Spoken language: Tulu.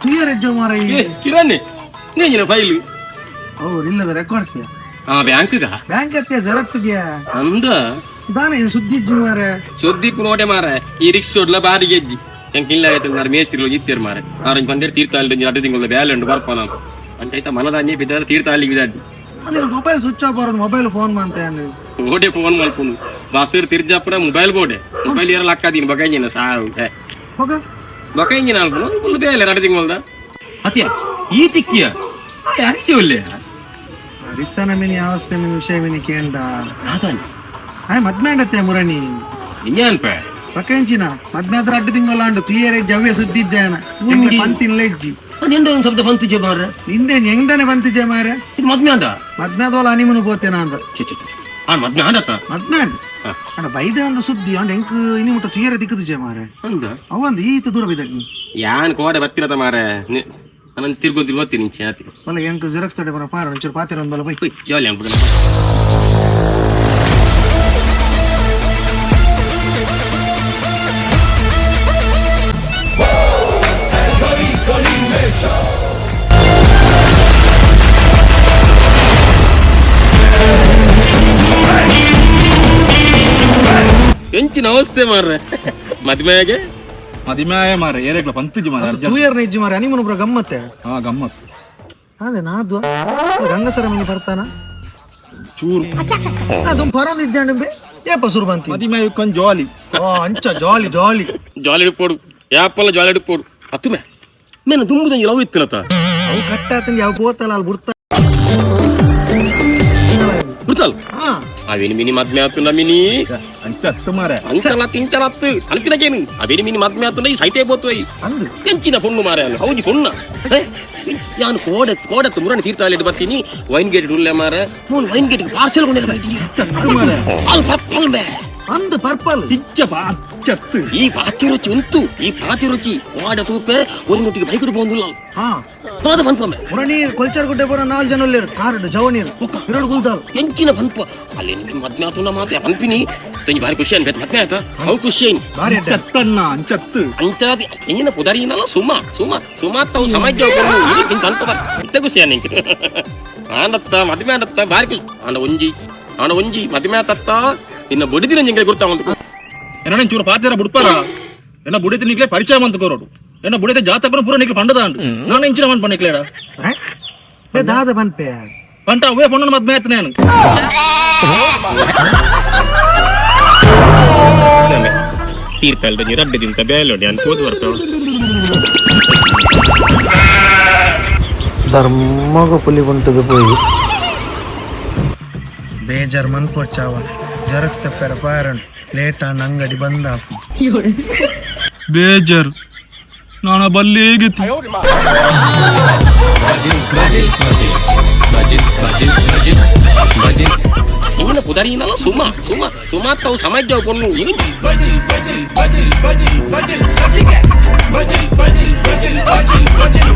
ತುಯ್ಯರ್ ಹೆಜ್ಜೆ ಮಾರ. ಕಿರಣ್, ನೇಂಜಿನ ಫೈಲ್? ಅವ್ರು ಇಲ್ಲದ ರೆಕಾರ್ಡ್ಸ್. ಆ ಬ್ಯಾಂಕ್? ಬ್ಯಾಂಕ್ ಅತ್ತೆ, ಜೆರಾಕ್ಸ್. ಅಂದ. ದಾನೆ ಸುದ್ದಿ ಇಜ್ಜಿ ಮಾರೆ? ಸುದ್ದಿ ನೋಡೆ ಮಾರ, ಈ ರಿಕ್ಷೋಡ್ಲ ಬಾರಿ ಗೆಜ್ಜಿ ಎಂಕ್ ಇಲ್ಲ ಆಯ್ತು ಮಾರ. ಮೇಸ್ತಿರ್ಲು ಇತ್ತೇರ್ ಮಾರೆ. ಆರೆಂಜ್ ಬಂದೇರ್ ತೀರ್ಥಹಳ್ಳಿ, 2 ತಿಂಗಳ ಬೇಲೆ ಉಂಟು, ಬರ್ಪ ನಾನು ಅಂಚ ಮನದಾನ್ಯ ಬಿದ್ದ ತೀರ್ಥಹಳ್ಳಿಗೆ ಬಿದ್ದಾಡಿ. ನೀನು ಮೊಬೈಲ್ ಸ್ವಿಚ್ ಆಫ್ ಬರೋದು, ಮೊಬೈಲ್ ಫೋನ್ ಅಂತ. ಓಡೆ phone ಮಲ್ಪುನು? Bus ತಿರ್ಜಾಪುರ mobile ಬೋಡೆ mobile aerial ಅಕ್ಕಾದೀನಿ ಬೊಕ ಸಾವು. ಹೋಗ. ಬೊಕ ಇಂಜಿನ ಅಲ್ಪುನು ಫುಲ್ ಬೇಲೆ 2 ತಿಂಗಳದ ಅತಿಯ ಈ ತಿಕ್ಕಿಯ ಅರಿಸಿ ಒಲ್ಲೆ. ರಿಸ್ಸನ ಮಿನಿ ಅವಸ್ಥೆ ಮಿನಿ ವಿಷಯ ಮಿನಿ ಕೇಂಡ. ಸಾಧಾರಣ. ಆಯ್ ಮದ್ಮೆ ಅಂಡತ್ತೆ ಮುರಣಿ. ಇಂಜಾನ್ಪ. ಪಕ್ಕಂಚಿನ ಮದ್ಮೆ ಆದ್ರ 2 ತಿಂಗಳ ಅಂಡು ಕ್ಲಿಯರ್ ಇಜ್ಜಿ, ಅವೇ ಸುದ್ದಿ ಇಜ್ಜಾಯನ ಪಂತಿನ ಇಜ್ಜಿ. ಅದೆಂಡ ಒಂದು ಶಬ್ದ ಬಂತು ಜೆ ಮಾರ್ರೆ. ನಿಂದೆ ಹೆಂಗ್ದಾನೆ ಬಂತಿಜೆ ಮಾರೆ? ಇದು ಮದ್ಮೆ ಅಂದ? ಮದ್ಮೆ ಆದೋಲ ಅನಿಮನು ಪೋತೆ ನಾಂದ. ಛೆ ಛೆ ಛೆ ಛೆ. ಆ ಮದ್ಮೆ ಆಂಡತ್ತ? ಮದ್ಮೆ ಅಂಡ್. ಅಂಡ ಬೈದೆ ಒಂದು ಸುದ್ದಿ ಅಂಡ್ ಎಂಕ್ ಇನಿ ಮುಟ್ಟ ತುಯ್ಯರೆ ದಿಕ್ಕುದು ಮಾರೆ. ಅಂದ. ಅವಂದು ಈತ ದೂರ ಬಿದ್ದಗ್ನಿ. ಯಾನ್ ಕೋಡೆ ಬತ್ತಿರತ ಮಾರೆ, ನಾನು ತಿರ್ಗೋದಿಲ್ ಬರ್ತೀನಿ ಇಂಚೆ ಆತಿ. ಬಲ್ಲ ಎಂಕ್ ಜೆರಾಕ್ಸ್ ತಡೆ ಬರ ಪಾರ ಒಂಚೂರು ಪಾತಿರ ಒಂದಲ್ಲ ಬೈ. ಜಾಲಿ ಅನ್ಬಿಡ. ಎಂಚಿನ ಅವಸ್ಥೆ ಮಾರ್ರೆ ಮದ್ಮೆಗೆ. ಮದಿಮಾಯ ಮಾರೆ, ಏರೆಗ್ಲ ಪಂತುಜಿ ಮಾರೆ ಅರ್ಜೆಂಟ್. ತೂಯರ್ ಇಜ್ಜಿ ಮಾರೆ, ಅನಿಮನು ಪುರ ಗಮ್ಮತ್ತೆ. ಹಾ, ಗಮ್ಮತ್. ಅದೇ ನಾದು ಗಂಗಸರ ಮಿನಿ ಬರ್ತಾನ. ಚೂರು. ಅದು ಪರೊಂದು ಇದ್ದಾಂಡೆ ಏಪ ಸುರು ಬಂತಿ. ಮದಿಮಾಯ ಕೊಂಚ ಜಾಲಿ. ಓ ಅಂಚ ಜಾಲಿ ಜಾಲಿ. ಜಾಲಿ ಹಿಡ್ಕೊಡು, ಯಾಪಲ್ಲ ಜಾಲಿ ಹಿಡ್ಕೊಡು. ಹತ್ತು ಮೇ ಮೇನ ದುಂಬುದಂಜಿ ಲವ್ ಇತ್ತಿನತ. ಅವು ಕಟ್ಟಾತಂಗೆ ಅವು ಪೋತಲ್ಲ ಅಲ್ಲಿ ಬಿಡ್ತಾ. ಬಿಡ್ತಲ್ಲ. ಹಾ. ಅವೇನು ಮಿನಿ ಮದ್ಮೆ ಆತುಂಡ ಮಿನಿ. ಅಂಚ ಅತ್ತು ಮಾರೆ. ಅಂಚಲ ತಿಂಚಲತ್ತು ಅಲ್ಪಿನಕೇನು ಅವೇನು ಮಿನಿ ಮದ್ಮೆ ಆತುಂಡ ಈ ಸೈತೆ ಬೋತು. ಅಂದು. ಎಂಚಿನ ಪೊಣ್ಣು ಮಾರೆ ಅಲ್ಲ, ಹೌದು ಪೊಣ್ಣ. ಯಾನು ಕೋಡೆತ್ತು ಕೋಡೆತ್ತು ಮುರಣಿ ತೀರ್ಥಹಳ್ಳಿ ಬರ್ತೀನಿ, ವೈನ್ ಗೇಟ್ ಉಳ್ಳೆ ಮಾರ. ಮೂನು ವೈನ್ ಗೇಟ್ ಪಾರ್ಸೆಲ್ ಕೊಂಡೆ ಬೈತೀನಿ. ಅಲ್ಲಿ ಪರ್ಪಲ್ ಬೇ. ಅಂದು ಪರ್ಪಲ್. ಇಚ್ಚ ಬಾ ಅಚ್ಚತ್ತು. ಈ ಪಾತಿ ರುಚಿ ಉಂಟು, ಈ ಪಾತಿ ರುಚಿ ವಾಡ ತೂಪೆ ಒಂದು ಮುಟ್ಟಿಗೆ ಬೈಕ್ ಬಂದಿಲ್ಲ. ಹಾ. ಹೋದ ಬಂದ್ಪೊಮ್ಮೆ. ಮುರಣಿ ಕೊಲ್ಚಾರ್ ಗುಡ್ಡೆ ಬರೋ ನಾಲ್ ಜನ ಉಲ್ಲೇರು ಕಾರ್ ಜವನೀರು ಎರಡು ಗುಲ್ದಾಲ್. ಎಂಚಿನ ಬಂದ್ಪ ಅಲ್ಲಿ ನಿಮಗೆ ಮದ್ಮೆ ಆತು ಮಾತೆ ಪನ್ಪಿನಿ ತಂಜಿ ಭಾರಿ ಖುಷಿ ಅನ್ಬೇಕು. ಮದ್ಮೆ ಆಯ್ತಾ ಅವು ಖುಷಿ ಐನ್. ಭಾರಿ ಅಡ್ಡ. ಅಂಚತ್ತಣ್ಣ, ಅಂಚತ್ತು. ಅಂಚಾದಿ ಎಂಜಿನ ಪುದರಿನಲ್ಲ ಸುಮ ಸುಮ ಸುಮಾತ್ತವು ಸಮಾಜ ಅನ್ಪ ಇತ್ತ ಖುಷಿ ನಿಂಗೆ ಆನತ್ತ ಮದ್ಮೆ ಆನತ್ತ ಭಾರಿ ಖುಷಿ. ಆಂಡ ಒಂಜಿ ಆಂಡ ಒಂಜಿ ಮದ್ಮೆ ಆತತ್ತ ನಿನ್ನ ಬೊಡಿದಿನ ನಿಂಗೆ ಗುರ್ತಾ ಉಂಟು. ಎನ್ನ ಚೂರು ಪಾತಿರ ಬುಡ್ಪಾರ, ಎನ್ನ ಬುಡಿತ ನಿಕ್ಲೆ ಪರಿಚಯ ಮಂತ ಕೋರೋಡು, ಎನ್ನ ಬುಡಿತ ಜಾತಕನ ಪೂರ ನಿಕ್ಲೆ ಪಂಡದಾಂಡು, ನಾನು ಇಂಚಿನ ಮನ್ ಪನ್ನಿಕ್ಲೇಡ. ಬೇ ದಾದ ಪನ್ಪೆ? ಪಂಟ ಅವೇ ಪೊಣ್ಣನ ಮದ್ಮೆ ಆಯ್ತು ನಾನು. ತೀರ್ಥಹಳ್ಳಿ ರಡ್ಡು ದಿನ ಬೇಲೋಡಿ ಅಂತ ಓದು ಬರ್ತಾವ. ಧರ್ಮಗ ಪುಲಿ ಬಂಟದು ಪೋಯಿ ಬೇಜಾರ್ ಮನ್ಪೊಚ್ಚಾವ ಜೆರಾಕ್ಸ್ ತೆಪ್ಪೆರ ಪಾರನ್ ಲೇಟ್ ಆನ್ ಅಂಗಡಿ ಬಂದ. ಬೇಜಾರು ನಾನು ಬಲ್ಲಿಗಿತ್ತು. ಎಂಜಿನ ಪುದರಿನಲ್ಲ ಸುಮ ಸುಮ ಸುಮಾತ್ತವು ಸಮಾಜ ಪೊಣ್ಣು. Bajil, bajil, bajil, bajil, bajil, sabzi ke? Bajil, bajil, bajil, bajil, bajil.